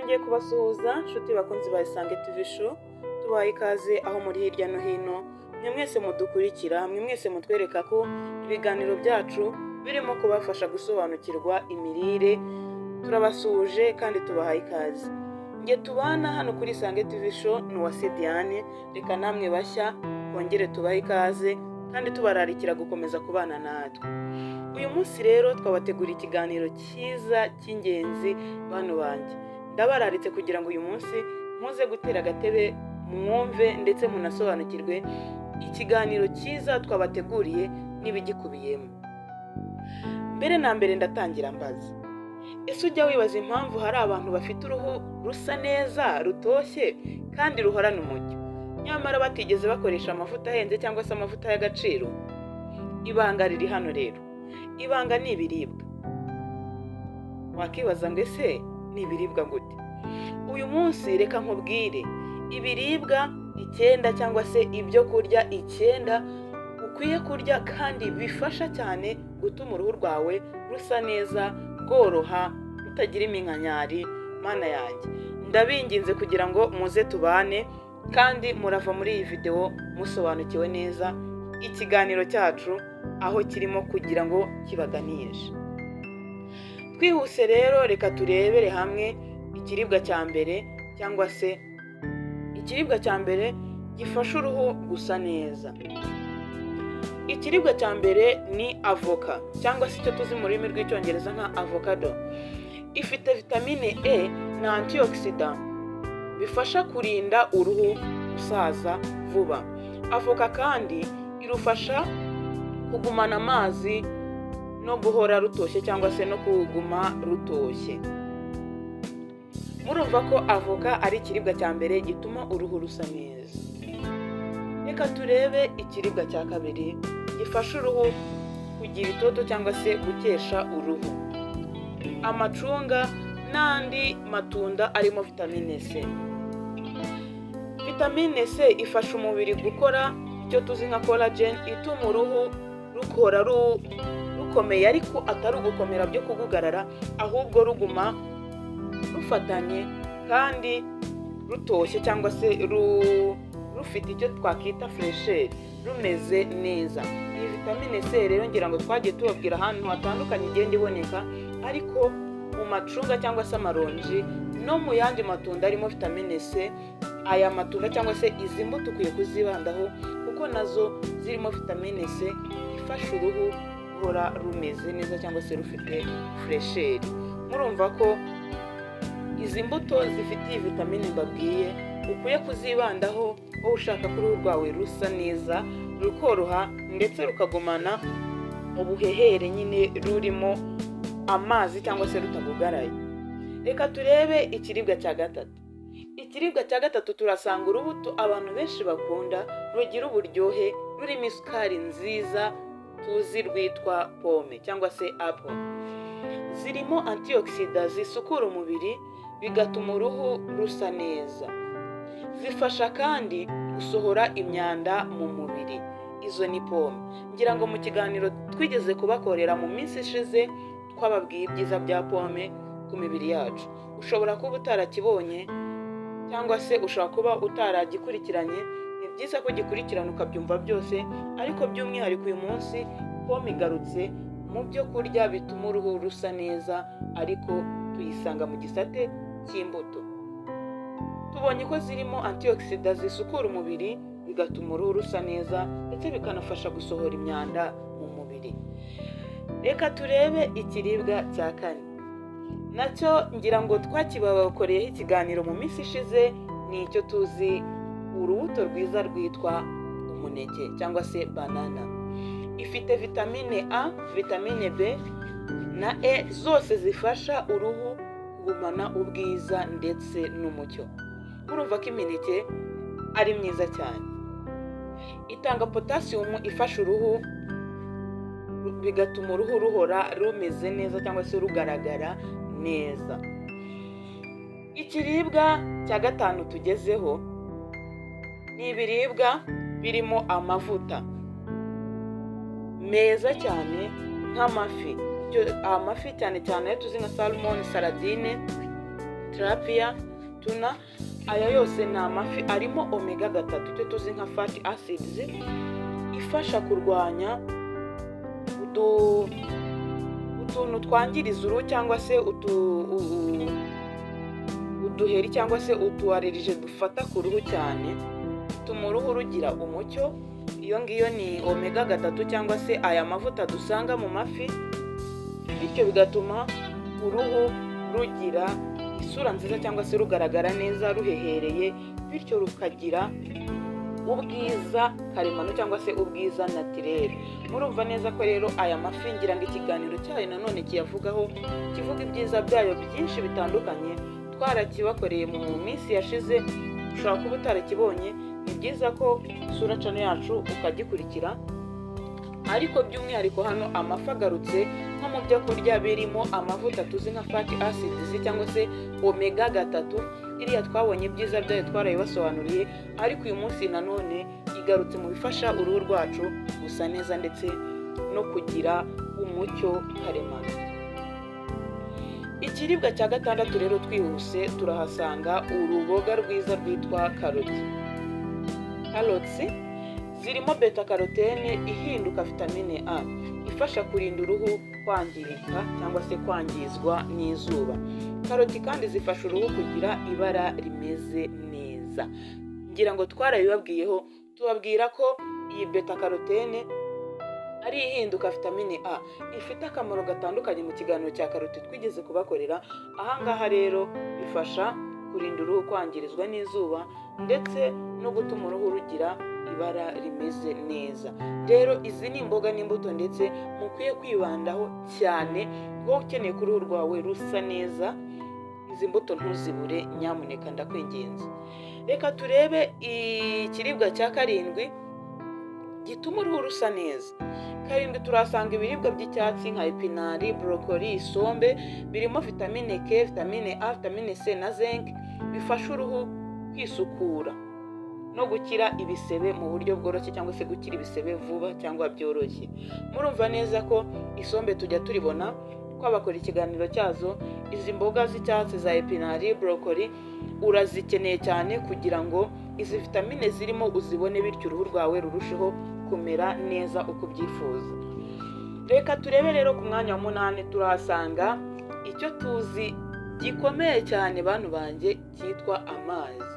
Nongeye kubasuhuza, nshuti bakunzi ba Isange TV Show. Tubahaye ikaze aho muri hirya no hino, mwe mwese mudukurikira, mwe mwese mutwereka ko ibiganiro byacu birimo kubafasha gusobanukirwa imirire. Turabasuhuje kandi tubahaye ikaze. Nge tubana hano kuri Isange TV Show ni Uwase Diane. Reka namwe bashya twongere tubahe ikaze kandi tubararikira gukomeza kubana natwe. Uyu munsi rero twabateguriye ikiganiro cyiza cy'ingenzi. Bantu banjye, ndabararitse kugira ngo uyu munsi muze gutera agatebe, mwumve ndetse munasobanukirwe ikiganiro cyiza twabateguriye n'ibigikubiyemo. Mbere na mbere ndatangira mbaza: ese ujya wibaza impamvu hari abantu bafite uruhu rusa neza, rutoshye kandi ruhorana umucyo, nyamara batigeze bakoresha amavuta ahenze cyangwa se amavuta y'agaciro? Ibanga riri hano rero, ibanga ni ibiribwa. Wakibaza ngo: ese ni ibiribwa gute? Uyu munsi reka nkubwire ibiribwa 9 cyangwa se ibyo kurya 9 ukwiye kurya kandi bifasha cyane gutuma uruhu rwawe rusa neza, rworoha, rutagira iminkanyari. Mana yanjye, ndabinginze kugira ngo muze tubane, kandi murava muri iyi videwo musobanukiwe neza ikiganiro cyacu aho kirimo kugira ngo kibaganishe. Twihuse rero, reka turebere hamwe ikiribwa cya mbere, cyangwa se ikiribwa cya mbere gifasha uruhu gusa neza. Ikiribwa cya mbere ni avoka, cyangwa se icyo tuzi mu rurimi rw'Icyongereza nka avocado. Ifite vitamine E na antioxidant bifasha kurinda uruhu gusaza vuba. Avoka kandi irufasha kugumana amazi no guhora rutoshye, cyangwa se no kuguma rutoshye. Murumva ko avoka ari ikiribwa cya mbere gituma uruhu rusa neza. Reka turebe ikiribwa cya kabiri gifasha uruhu kugira itoto cyangwa se gukesha uruhu: amacunga n'andi matunda arimo vitamine C. Vitamine C ifasha umubiri gukora icyo tuzi nka collagen, ituma uruhu rukora rukomeye, ariko atari ugukomera byo kugugarara, ahubwo ruguma rufatanye kandi rutoshye, cyangwa se rufite icyo twakita fraîcheur, rumeze neza. Iyi vitamine C rero ngira ngo twagiye tubabwira ahantu hatandukanye igenda iboneka, ariko mu macunga cyangwa se amaronji no mu yandi matunda arimo vitamine C. Aya matunda cyangwa se izi mbuto ukwiye kuzibandaho kuko nazo zirimo vitamine C ifasha uruhu guhora rumeze neza cyangwa se rufite fraîcheur. Murumva ko izi mbuto zifite iyi vitamine mbabwiye ukwiye kuzibandaho, wowe ushaka ko uruhu rwawe rusa neza, rukoroha ndetse rukagumana ubuhehere nyine, rurimo amazi cyangwa se rutagugaraye. Reka turebe ikiribwa cya gatatu. Ikiribwa cya gatatu turasanga urubuto abantu benshi bakunda, rugira uburyohe, rurimo isukari nziza, tuzi rwitwa pome cyangwa se apple. Zirimo antioxidant zisukura umubiri, bigatuma uruhu rusa neza. Zifasha kandi gusohora imyanda mu mubiri. Izo ni pome. Ngira ngo mu kiganiro twigeze kubakorera mu minsi ishize twababwiye ibyiza bya pome ku mibiri yacu. Ushobora kuba utarakibonye cyangwa se ushobora kuba utaragikurikiranye. Ni byiza ko gikurikirana ukabyumva byose, ariko by'umwihariko uyu munsi pome igarutse mu byo kurya bituma uruhu rusa neza, ariko tuyisanga mu gisate cy'imbuto. Tubonye ko zirimo antioxidant zisukura umubiri, bigatuma uruhu rusa neza, ndetse bikanafasha gusohora imyanda mu mubiri. Reka turebe ikiribwa cya kane. Nacyo ngira ngo twakibakoreyeho ikiganiro mu minsi ishize. Ni icyo tuzi, urubuto rwiza rwitwa umuneke cyangwa se banana. Ifite vitamine A, vitamine B na E, zose zifasha uruhu kugumana ubwiza ndetse n'umucyo. Murumva ko imineke ari myiza cyane. Itanga potasiyumu ifasha uruhu, bigatuma uruhu ruhora rumeze neza cyangwa se rugaragara neza. Ikiribwa cya gatanu tugezeho ni ibiribwa birimo amavuta meza cyane nk'amafi. Amafi cyane cyane ayo tuzi nka salmon, sardine. tilapia, tuna, aya yose ni amafi arimo omega 3, icyo tuzi nka fatty acids, ifasha kurwanya utuntu twangiriza uruhu cyangwa se uduheri cyangwa se utu allergie dufata ku ruhu cyane, bituma uruhu rugira umucyo. Iyo ngiyo ni omega 3 cyangwa se aya mavuta dusanga mu mafi, bityo bigatuma uruhu rugira isura nziza cyangwa se rugaragara neza ruhehereye, bityo rukagira ubwiza karemano cyangwa se ubwiza naturel. Murumva neza ko rero aya mafi, ngira ngo ikiganiro cyayo nanone kiyavugaho, kivuga ibyiza byayo byinshi bitandukanye, twarakibakoreye mu minsi yashize. Ushobora kuba utarakibonye, ni byiza ko usura channel yacu ukagikurikira. Ariko by'umwihariko hano amafi agarutse nko mu byo kurya birimo amavuta tuzi nka fatty acids cyangwa se omega 3. Iriya twabonye ibyiza byayo, twarabibasobanuriye, ariko uyu munsi nanone igarutse mu bifasha uruhu rwacu gusa neza ndetse no kugira umucyo karemano. Ikiribwa cya gatandatu rero, twihuse, turahasanga uruboga rwiza rwitwa karoti. Karoti zirimo beta carotene ihinduka vitamine A, ifasha kurinda uruhu kwangirika cyangwa se kwangizwa n'izuba. Karoti kandi zifasha uruhu kugira ibara rimeze neza. Ngira ngo twarabibabwiyeho, tubabwira ko iyi beta carotene ari ihinduka vitamine A, ifite akamaro gatandukanye mu kiganiro cya karoti twigeze kubakorera. Ahangaha rero bifasha kurinda uruhu kwangirizwa n'izuba ndetse no gutuma uruhu rugira ibara rimeze neza. Rero izi ni imboga n'imbuto ndetse mukwiye kwibandaho cyane. Wowe ukeneye ko uruhu rwawe rusa neza, izi mbuto ntuzibure nyamuneka, ndakwinginze. Reka turebe ikiribwa cya karindwi gituma uruhu rusa neza. Karindwi turahasanga ibiribwa by'icyatsi nka epinari, broccoli, isombe. Birimo vitamine K, vitamine A, vitamine C na zinc, bifasha uruhu kwisukura no gukira ibisebe mu buryo bworoshye cyangwa se gukira ibisebe vuba cyangwa byoroshye. Murumva neza ko isombe tujya turibona, twabakora ikiganiro cyazo. Izi mboga z'icyatsi za epinari, broccoli, urazikeneye cyane kugira ngo izi vitamine zirimo uzibone, bityo uruhu rwawe rurusheho kumera neza uko ubyifuza. Reka turebe rero ku mwanya wa munani, turahasanga icyo tuzi gikomeye cyane, bantu banjye, cyitwa amazi.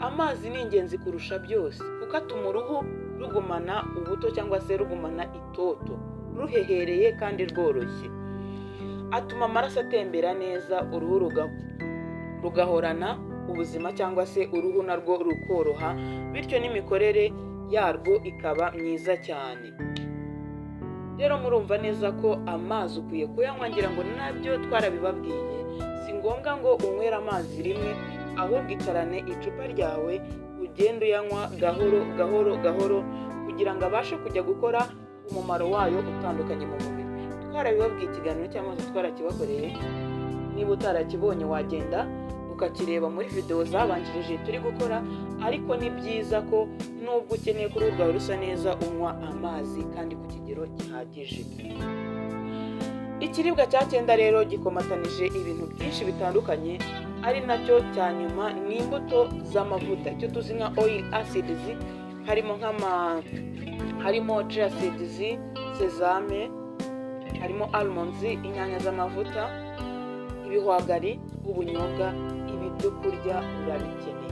Amazi ni ingenzi kurusha byose kuko atuma uruhu rugumana ubuto cyangwa se rugumana itoto, ruhehereye kandi rworoshye. Atuma amaraso atembera neza, uruhu rugahorana ubuzima cyangwa se uruhu narwo rukoroha, bityo n'imikorere yarwo ikaba myiza cyane. Rero murumva neza ko amazi ukwiye kuyanywa. Ngira ngo nabyo twarabibabwiye, si ngombwa ngo unywere amazi rimwe, ahubwo icarane icupa ryawe ugende uyanywa gahoro gahoro gahoro kugira ngo abashe kujya gukora umumaro wayo utandukanye mu mubiri. Twarabibabwiye, ikiganiro cy'amazi twarakibakoreye. Niba utarakibonye, wagenda ukakireba muri videwo zabanjirije turi gukora. Ariko ni byiza ko nubwo ukeneye ko uruhu rwawe rusa neza, unywa amazi kandi ku kigero gihagije. Ikiribwa cya cyenda rero gikomatanije ibintu byinshi bitandukanye, ari nacyo cya nyuma, ni imbuto z'amavuta, icyo tuzi nka oil acids. Harimo nk'ama harimo chia seeds, sesame, harimo almonds, inyanya z'amavuta, ibihwagari, ubunyobwa. Ibi byo kurya urabikeneye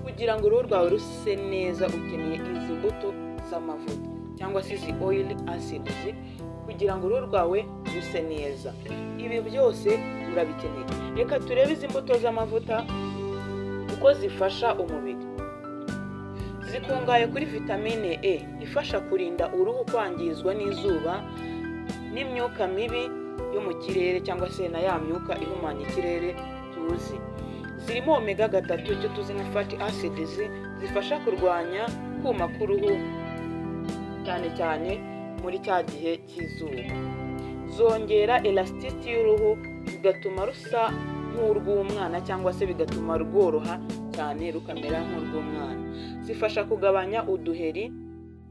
kugira ngo uruhu rwawe ruse neza. Ukeneye izi mbuto z'amavuta cyangwa se izi oil acids kugira ngo uruhu rwawe ruse neza. Ibi byose urabikeneye. Reka turebe izi mbuto z'amavuta uko zifasha umubiri. Zikungahaye kuri vitamine E ifasha kurinda uruhu kwangizwa n'izuba n'imyuka mibi yo mu kirere cyangwa se na ya myuka ihumanya ikirere tuzi. Zirimo omega 3, icyo tuzi nka fatty acids, zifasha kurwanya kuma k'uruhu cyane cyane muri cya gihe cy'izuba. Zongera elasticity y'uruhu, bigatuma rusa nk'urw'umwana cyangwa se bigatuma rworoha cyane, rukamera nk'urw'umwana. Zifasha kugabanya uduheri.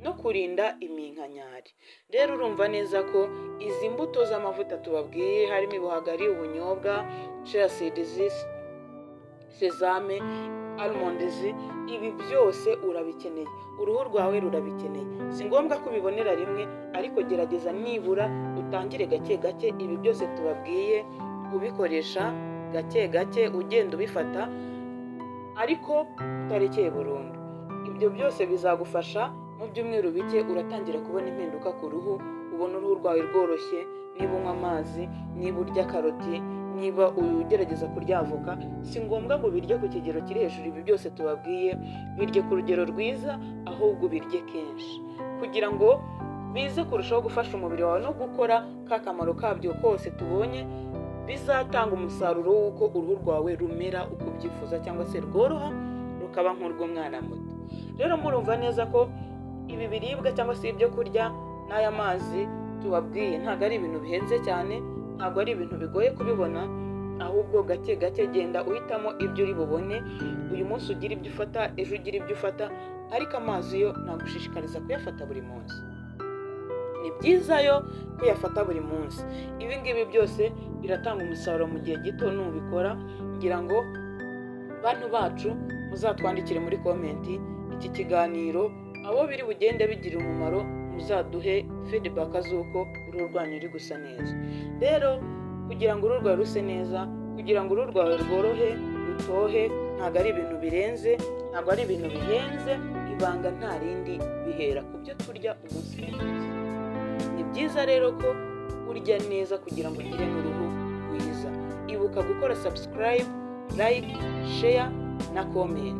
no kurinda iminkanyari. Rero urumva neza ko izi mbuto z'amavuta tubabwiye, harimo ibihwagari, ubunyobwa, chia seeds, sesame, almonds, ibi byose urabikeneye, uruhu rwawe rurabikeneye. Si ngombwa ko ubibonera rimwe, ariko gerageza nibura utangire gake gake. Ibi byose tubabwiye ubikoresha gake gake, ugenda ubifata ariko utarekeye burundu. Ibyo byose bizagufasha, mu byumweru bike uratangira kubona impinduka ku ruhu, ubona uruhu rwawe rworoshye. Niba unywa amazi, niba urya karoti, niba ugerageza kurya avoka, si ngombwa ngo ubirye ku kigero kiri hejuru. Ibi byose tubabwiye birye ku rugero rwiza, ahubwo ubirye kenshi kugira ngo bize kurushaho gufasha umubiri wawe no gukora ka kamaro kabyo kose tubonye. Bizatanga umusaruro w'uko uruhu rwawe rumera uko ubyifuza, cyangwa se rworoha rukaba nk'urw'umwana muto. Rero murumva neza ko ibi biribwa cyangwa se ibyo kurya n'aya mazi tubabwiye ntabwo ari ibintu bihenze cyane, ntabwo ari ibintu bigoye kubibona. Ahubwo gake gake genda uhitamo ibyo uri bubone. Uyu munsi ugira ibyo ufata, ejo ugira ibyo ufata, ariko amazi yo nagushishikariza kuyafata buri munsi. Ni byiza yo kuyafata buri munsi. Ibi ngibi byose biratanga umusaruro mu gihe gito nubikora. Ngira ngo bantu bacu, muzatwandikire muri comment iki kiganiro abo biri bugende bigira umumaro, muzaduhe feedback z'uko uruhu rwanyu ruri gusa neza. Rero kugira ngo uruhu rwawe ruse neza, kugira ngo uruhu rwawe rworohe, rutohe, ntabwo ari ibintu birenze, ntabwo ari ibintu bihenze. Ibanga nta rindi, bihera ku byo turya umunsi ku munsi. Ni byiza rero ko urya neza kugira ngo ugire n'uruhu rwiza. Ibuka gukora subscribe, like, share na comment.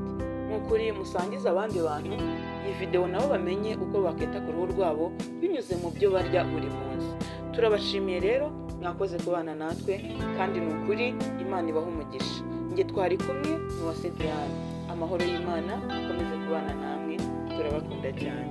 Ni ukuri musangize abandi bantu iyi videwo, nabo bamenye uko bakita ku ruhu rwabo binyuze mu byo barya buri munsi. Turabashimiye rero, mwakoze kubana natwe, kandi ni ukuri Imana ibaha umugisha. Njye twari kumwe ni Uwase Diane. Amahoro y'Imana akomeze kubana namwe, turabakunda cyane.